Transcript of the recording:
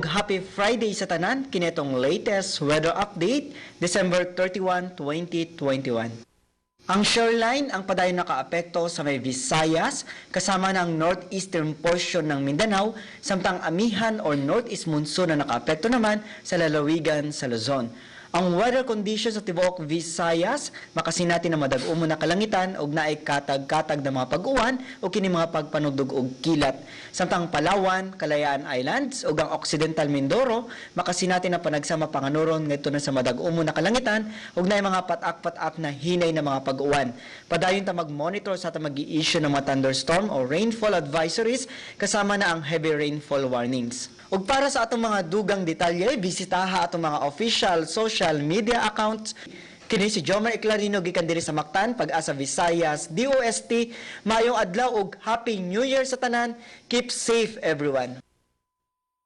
Happy Friday sa tanan, kinetong latest weather update, December 31, 2021. Ang shoreline ang padayon nakaapekto sa may Visayas kasama ng northeastern portion ng Mindanao, samtang amihan or northeast monsoon na nakaapekto naman sa lalawigan sa Luzon. Ang weather conditions sa tibuok Visayas makasinati na madag-umo na kalangitan ug naay katag-katag na mga pag-uwan o kini mga pagpanugdog og kilat. Samtang Palawan, Kalayaan Islands ug ang Occidental Mindoro makasinati na panagsama panganuron ngadto na sa madag-umo na kalangitan ug naay mga patak-patak na hinay na mga pag-uwan. Padayon ta mag-monitor sa atong mag-i-issue ng mga thunderstorm o rainfall advisories kasama na ang heavy rainfall warnings. Ug para sa atong mga dugang detalye, bisitaha atong mga official social media accounts. Kini si Jomer Eclarino gikan diri sa Mactan, Pag-asa Visayas, DOST. Maayong adlaw ug Happy New Year sa tanan. Keep safe, everyone.